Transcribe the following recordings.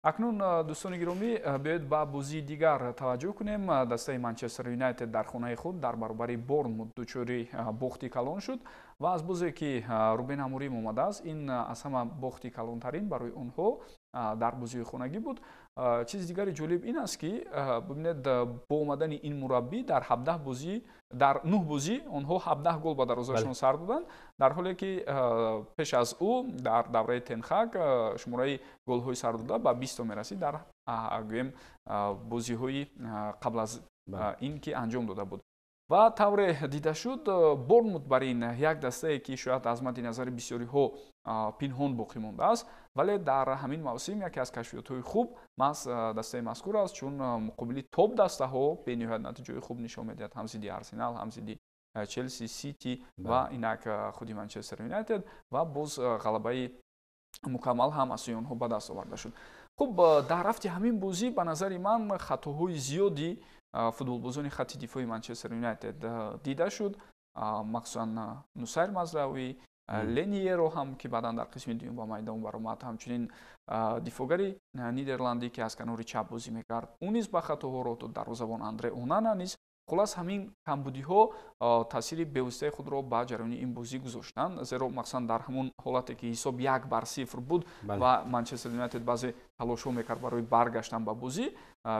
Акнун, дӯстони гиромӣ, биёед ба бозии дигар таваҷҷӯҳ кунем. Дастаи Манчестер Юнайтед дар хонаи худ дар баробари Борнмут дучори бохти калон шуд ва аз бозе ки Рубен Аморим омадааст, ин аз ҳама бохти калонтарин барои онҳо дар бозии хонагӣ буд. Чизи дигари ҷолиб ин аст, ки бибинед, бо омадани ин мураббӣ дар 17 бозӣ, дар 9 бозӣ онҳо 17 гол ба дарвозашон сар доданд, дар ҳоле ки пеш аз ӯ дар давраи Тенхак шумораи голҳои сардода ба 20 мерасид дар, гӯем, бозиҳои қабл аз ин ки анҷом дода буд. Ва тавре дида шуд, Борнмут бар ин як дастае, ки шояд аз мадди назари бисёриҳо пинҳон боқӣ мондааст, вале дар ҳамин мавсим яке аз кашфиётҳои хуб маҳз дастаи мазкур аст, чун муқобили топ дастаҳо бениҳоят натиҷаҳои хуб нишон медиҳад: ҳам зидди Арсенал, ҳам зидди Челси, Сити ва инак худи Манчестер Юнайтед. Ва боз ғалабаи мукаммал ҳам аз сӯи онҳо ба даст оварда шуд. Хуб, дар рафти ҳамин бозӣ, ба назари ман, хатоҳои зиёди футболбозони хатти дифои Манчестер Юнайтед дида шуд, махсусан Нусайр Мазравӣ, Лени Йеро ҳам, ки баъдан дар қисми дуюм ба майдон баромад, ҳамчунин дифогари нидерландӣ, ки аз канори чап бозӣ мекард, ӯ низ ба хатоҳо роҳ дод, дарвозабон Андре Онана низ. Хулас, ҳамин камбудиҳо таъсири бевоситаи худро ба ҷараёни ин бозӣ гузоштанд, зеро махсусан дар ҳамон ҳолате ки ҳисоб 1-0 буд ва Манчестер Юнайтед баъзе талошҳо мекард барои баргаштан ба бозӣ,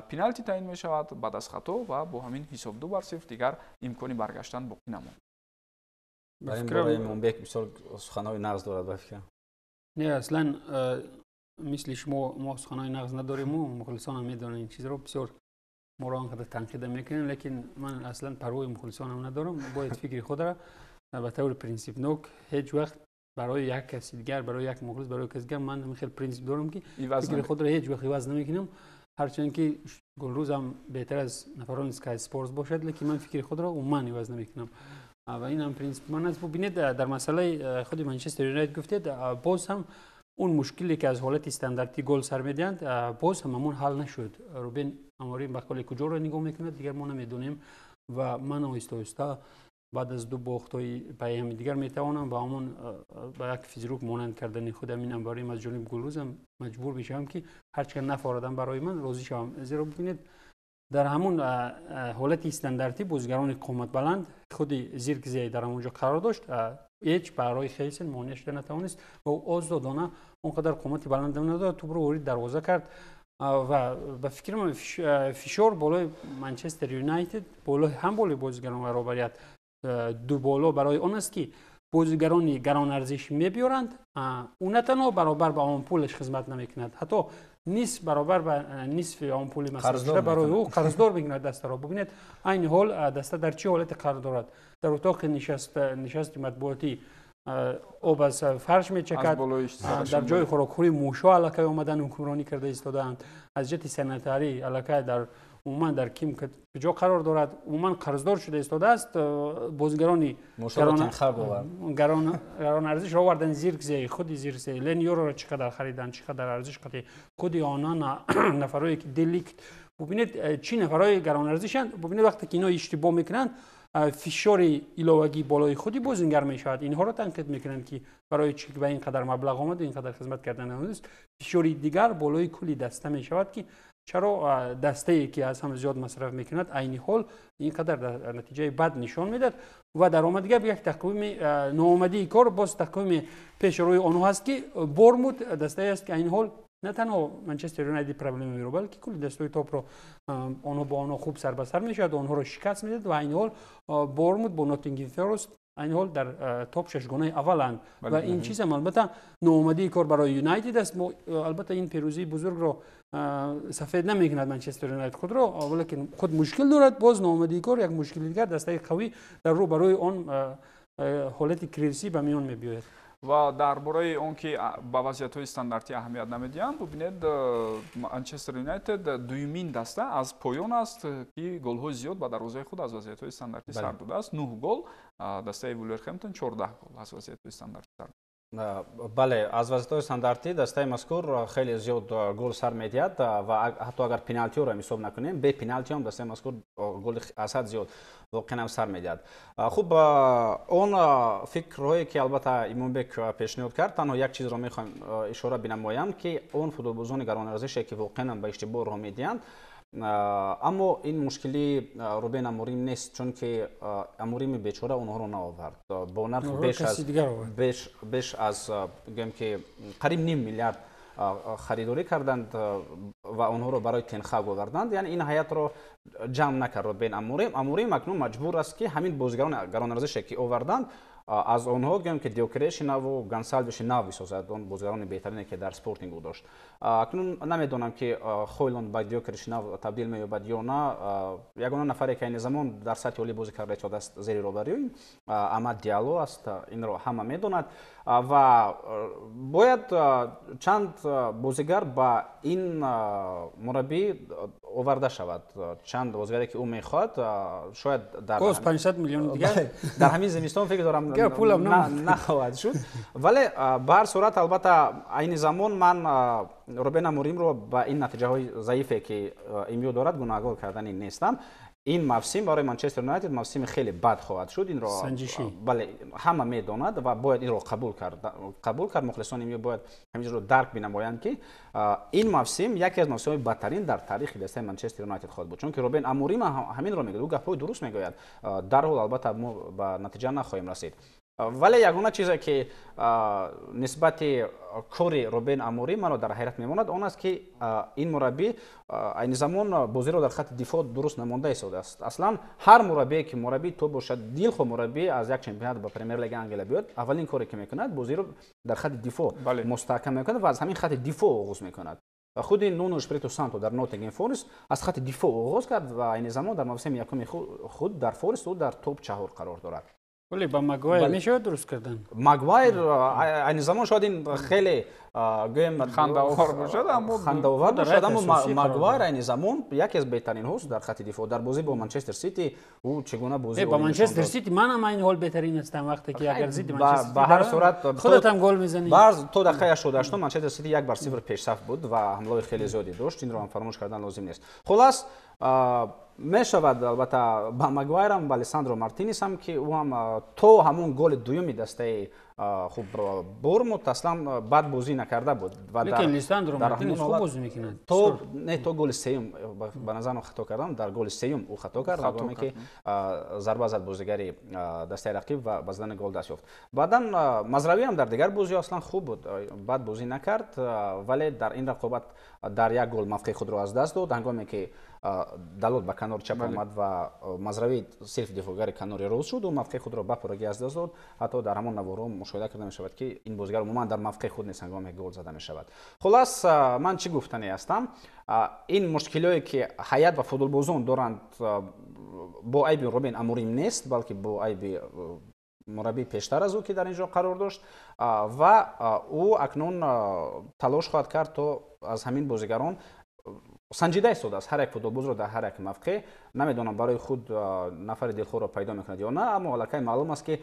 пеналти таъин мешавад баъд аз хато ва бо ҳамин ҳисоб 2-0 дигар имкони баргаштан боқӣ намонд. Дар ин бора Имонбек бисёр суханҳои нағз дорад, ба фикрам. Не, аслан мисли шумо мо суханҳои нағз надорему мухлисонам медонанд ин чизро. Бисёр моро он қадар танқида мекунем, лекин ман аслан парвои мухлисонам надорам. Бояд фикри худро ба таври принсипнок ҳеҷ вақт барои як каси дигар, барои як мухлис, барои каси дигар, ман хеле принсип дорам, ки фикри худро ҳеҷ вақт иваз намекунам. Ҳарчанд ки Гулрӯзам беҳтар аз нафарони Sky Sports бошад, лекин ман фикри худро умуман иваз намекунам ва ин ҳам принсипи ман аст. Бубинед, дар масъалаи худи Манчестер Юнайтед гуфтед, боз ҳам он мушкиле ки аз ҳолати стандартӣ гол сар медиҳанд, боз ҳам ҳамон ҳал нашуд. Рубен Аморим ба қавли куҷоро нигоҳ мекунад, дигар мо намедонем. Ва ман оҳиста оҳиста баъд аз ду бохтҳои пайҳами дигар метавонам ба ҳамон ба як физрук монанд кардани худ ҳамин Аморим аз ҷониби Гулрӯзам маҷбур мешавам, ки ҳарчанд нафорадам барои ман розӣ шавам. Зеро бибинед, дар ҳамон ҳолати стандартӣ бозигарони қоматбаланд, худи Зиркзе дар ҳамон ҷо қарор дошт, ҳеҷ барои Хейсен монеа шуда натавонист ва озодона, он қадар қомати баландам надорад, тӯбро ворид дарвоза кард. Ва ба фикри ман, фишор болои Манчестер Юнайтед, ҳам болои бозигарон ва роҳбарият ду боло барои он аст, ки бозигарони гаронарзиш мебиёранд, ӯ на танҳо баробар ба он пулаш хизмат намекунад, ҳатто нисф баробар ба нисфи он пули масрафшуда барои ӯ қарздор мекунад дастаро. Бубинед, айни ҳол даста дар чӣ ҳолате қарор дорад. Дар утоқи нишасти матбуотӣ об аз фарш мечакад, дар ҷои хӯрокхӯрӣ мушҳо аллакай омадан ҳукмронӣ карда истодаанд. Аз ҷиҳати санитарӣ аллакай дар умуман дар ким куҷо қарор дорад, умуман қарздор шуда истодааст. Бозигарони гаронарзиш овардан, Зиркзе, худи Зиркзе, Лени Йороро чӣ қадар харидан, чӣ қадар арзиш қати худи онан нафарое ки Деликт, бубинед, чӣ нафарҳои гаронарзишанд. Бубинед, вақте ки ино иштибоҳ мекунанд, фишори иловагӣ болои худи бозингар мешавад. Инҳоро танқид мекунанд, ки барои чӣ ба ин қадар маблағ омад, ин қадар хизмат кардан надонист. Фишори дигар болои кулли даста мешавад, ки чаро дастае, ки аз ҳама зиёд масраф мекунад, айни ҳол ин қадар натиҷаи бад нишон медиҳад. Ва дар омадгап як тақвими ноомадии кор боз тақвими пеши рӯи онҳо ҳаст, ки Бормут дастае аст, ки айни ҳол на танҳо Манчестер Юнайтед проблема меро, балки кулли дастаҳои топро онҳо бо онҳо хуб сар ба сар мешавад, онҳоро шикаст медиҳад. Ва айни ҳол Бормут бо Ноттингем Форест айни ҳол дар топ шашгонаи авваланд ва ин чизам албатта ноомадии кор барои Юнайтед аст. Албатта, ин пирӯзии бузургро сафед намекунад Манчестер Юнайтед худро, валекин худ мушкил дорад. Боз ноомадии кор як мушкили дигар, дастаи қавӣ дар рӯ барои он ҳолати кризисӣ ба миён мебиёяд. Ва дар бораи он ки ба вазъиятҳои стандартӣ аҳамият намедиҳанд, бубинед, Манчестер Юнайтед дуюмин даста аз поён аст, ки голҳои зиёд ба дарвозаи худ аз вазъиятҳои стандартӣ сар додааст: 9 гол. Дастаи Вулверхемптон 14 гол аз вазъиятҳои стандартӣ сар. Бале, аз вазъиятҳои стандартӣ дастаи мазкур хеле зиёд гол сар медиҳад ва ҳатто агар пеналти-ро ҳисоб накунем, бе пеналти ҳам дастаи мазкур голи аз ҳад зиёд воқеан ҳам сар медиҳад. Хуб, он фикрҳое ки албатта Имомбек пешниҳод кард, танҳо як чизро мехоҳам ишора бинамоям, ки он футболбозони гаронарзише ки воқеан ҳам ба иштибоҳ роҳ медиҳанд, аммо ин мушкили Рубен Аморим нест, чунки Аморими бечора онҳоро наовард. Бо нархи беш аз гӯем ки қариб ним миллиард харидорӣ карданд ва онҳоро барои Тенхаг оварданд. Яъне ин ҳайатро ҷамъ накард Рубен Аморим. Аморим акнун маҷбур аст, ки ҳамин бозигарони гаронарзише ки оварданд, аз онҳо гӯем ки Диокреши наву Гонсалвеши нав бисозад, он бозигарони беҳтарине ки дар Спортинг ӯ дошт. Акнун намедонам ки Хойланд ба Диокреши нав табдил меёбад ё на. Ягона нафаре ки айни замон дар сатҳи олӣ бозӣ карда истодааст зери роҳбарии Амад Диало аст, инро ҳама медонад ва бояд чанд бозигар ба ин мураббӣ оварда шавад. Чанд бозигаре ки ӯ мехоҳад, шояд дар 500 миллион дигар дар ҳамин зимистон фикр дорам нахоҳад шуд. Вале ба ҳар сурат албатта айни замон ман Рубен Аморимро ба ин натиҷаҳои заифе ки МЮ дорад гунаҳгор кардани нестам. Ин мавсим барои Манчестер Юнайтед мавсими хеле бад хоҳад шуд. Инро бале ҳама медонад ва бояд инро қабул кард. Мухлисони МЮ бояд ҳаминро дарк бинамоянд, ки ин мавсим яке аз мавсимҳои бадтарин дар таърихи дастаи Манчестер Юнайтед хоҳад буд, чунки Рубен Аморим ҳаминро мегӯяд, ӯ гапҳои дуруст мегӯяд. Дарҳол албатта мо ба натиҷа нахоҳем расид. Вале ягона чизе ки нисбати кори Рубен Аморим маро дар ҳайрат мемонад, он аст ки ин мураббӣ айни замон бозиро дар хатти дифоъ дуруст намонда истодааст. Аслан ҳар мураббие ки мураббӣ то бошад, дилхоҳ мураббӣ аз як чемпионат ба Премер-лига Англия биёд, аввалин коре ки мекунад, бозиро дар хатти дифоъ мустаҳкам мекунад ва аз ҳамин хатти дифоъ оғоз мекунад. Худи Нуно Эшпирито Санто дар Ноттингем Форест аз хатти дифоъ оғоз кард ва айни замон дар мавсими якуми худ дар Форест ӯ дар топ 4 қарор дорад. Вале ба Магуайр мешавад дуруст кардан? Магуайр айни замон шояд ин хеле гӯем хандаовар бошад, аммо хандаовар бошад, аммо Магуайр айни замон яке аз беҳтаринҳост дар хатти дифоъ. Дар бозӣ бо Манчестер Сити ӯ чӣ гуна бозӣ ба Манчестер Сити манам айни ҳол беҳтарин ҳастам, вақте ки агар зидди Манчестер Сити ба ҳар сурат худат ҳам гол мезанӣ. То дақиқаи 88 Манчестер Сити 1-0 пешсаф буд ва ҳамлаҳои хеле зиёде дошт. Инро ҳам фаромӯш кардан лозим нест. Хулас мешавад албатта ба Магуайрам, ба Алессандро Мартинес ҳам, ки ӯ ҳам то ҳамон голи дуюми дастаи хуб Бормут аслан бад бозӣ накарда буд. Лекин Алессандро Мартинес хуб бозӣ мекунад. То не, то голи сеюм ба назарам хато кардам, дар голи сеюм ӯ хато кард, ҳангоме ки зарба зад бозигари дастаи рақиб ва ба задани гол даст ёфт. Баъдан Мазравӣ ҳам дар дигар бозиҳо аслан хуб буд, бад бозӣ накард, вале дар ин рақобат дар як гол мавқеи худро аз даст дод, ҳангоме ки Далот ба канори чап омад ва Мазравӣ сирф дифоъгари канори рост шуд, ӯ мавқеи худро ба пуррагӣ аз даст дод. Ҳатто дар ҳамон наворҳо мушоҳида карда мешавад, ки ин бозигар умуман дар мавқеи худ нест ҳангоме гол зада мешавад. Хулас ман чӣ гуфтанӣ ҳастам? Ин мушкилиҳое ки ҳайат ва футболбозон доранд бо айби Рубен Аморим нест, балки бо айби мураббии пештар аз ӯ ки дар ин ҷо қарор дошт ва ӯ акнун талош хоҳад кард то аз ҳамин бозигарон санҷида истодааст ҳар як футболбозро дар ҳар як мавқеъ. Намедонам барои худ нафари дилхоҳро пайдо мекунад ё на, аммо аллакай маълум аст, ки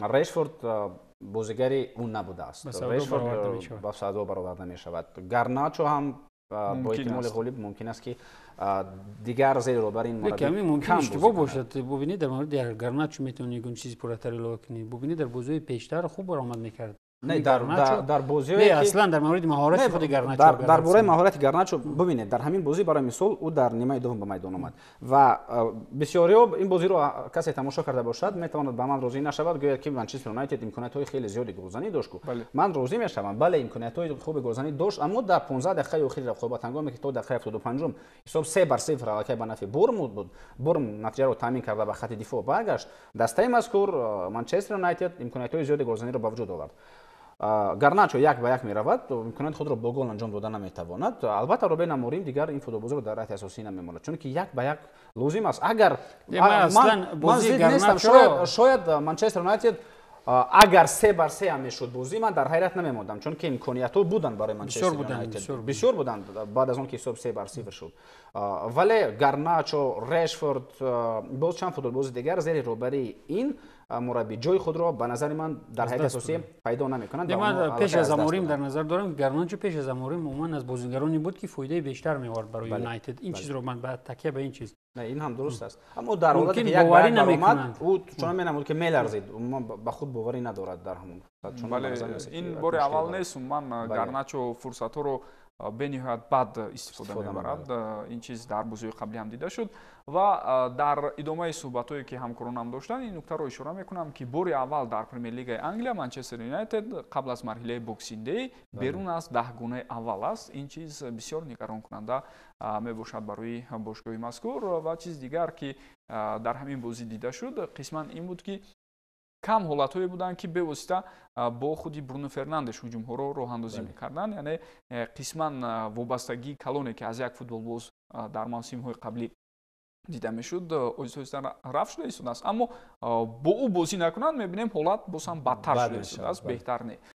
Решфорд бозигари ӯ набудааст. Решфорд ба савдо бароварда мешавад. Гарначо ҳам бо эҳтимоли ғолиб мумкин аст, ки дигар зери роҳбари ин мураббӣ мумкин иштибоҳ бошад. Бубинед, дар мавриди Гарначо метавонӣ ягон чизи пурратар илова кунӣ. Бубинед, дар бозиҳои пештар хуб баромад мекард. Не, дар бозиҳое ки аслан дар мавриди маҳорати худи Гарначо, дар бораи маҳорати Гарначо бубинед, дар ҳамин бозӣ барои мисол ӯ дар нимаи дуюм ба майдон омад ва бисёриҳо ин бозиро касе тамошо карда бошад метавонад ба ман розӣ нашавад, гӯяд ки Манчестер Юнайтед имкониятҳои хеле зиёди голзанӣ дошт. Ман розӣ мешавам, бале, имкониятҳои хуби голзанӣ дошт, аммо дар 15 дақиқаи охири рақобат, ҳангоме ки то дақиқаи 75 ҳисоб 3-0 аллакай ба нафъи Бормут буд, Бормут натиҷаро таъмин карда ба хатти дифоъ баргашт, дастаи мазкур Манчестер Юнайтед имкониятҳои зиёди голзаниро ба вуҷуд овард. Гарначо 1-1 меравад, имконият худро бо гол анҷом дода наметавонад. Албатта Рубен Аморим дигар ин футболбозиро дар ҳайати асосӣ намемонад, чунки 1-1 лозим аст. Агар ман зид нестам, шояд Манчестер Юнайтед агар 3-3 ҳам мешуд бозӣ, ман дар ҳайрат намемондам, чунки имкониятҳо буданд барои Манчестер Юнайтед, бисёр буданд баъд аз он ки ҳисоб 3-0 шуд. Вале Гарначо, Решфорд, боз чанд футболбози дигар зери роҳбарии ин Мураббӣ ҷои худро, ба назари ман, дар ҳайати асосӣ пайдо намекунанд. Ман пеш аз Аморим дар назар дорам. Гарначо пеш аз Аморим умуман аз бозигароне буд, ки фоидаи бештар меовард барои Юнайтед. Ин чизро ман ба такя ба ин чиз. Не, ин ҳам дуруст аст, аммо дар ҳолате ки як боварӣ намекунанд, ӯ чунон менамуд, ки меларзид, умуман ба худ боварӣ надорад дар ҳамон. Бале, ин бори аввал нест. Умуман Гарначо фурсатҳоро бениҳоят бад истифода мебарад. Ин чиз дар бозиҳои қаблӣ ҳам дида шуд. Ва дар идомаи суҳбатҳое, ки ҳамкоронам доштанд, ин нуктаро ишора мекунам, ки бори аввал дар Премер-лигаи Англия Манчестер Юнайтед қабл аз марҳилаи Boxing Day берун аз 10-гонаи аввал аст. Ин чиз бисёр нигаронкунанда мебошад барои бошгоҳи мазкур. Ва чизи дигар, ки дар ҳамин бозӣ дида шуд, қисман ин буд, ки кам ҳолатҳое буданд, ки бевосита бо худи Бруно Фернандеш ҳуҷумҳоро роҳандозӣ мекарданд. Яъне қисман вобастагии калоне, ки аз як футболбоз дар мавсимҳои қаблӣ дида мешуд, оҳиста оҳиста рафт шуда истодааст. Аммо бо ӯ бозӣ накунанд, мебинем, ҳолат боз ҳам бадтар шуда истодааст, беҳтар не.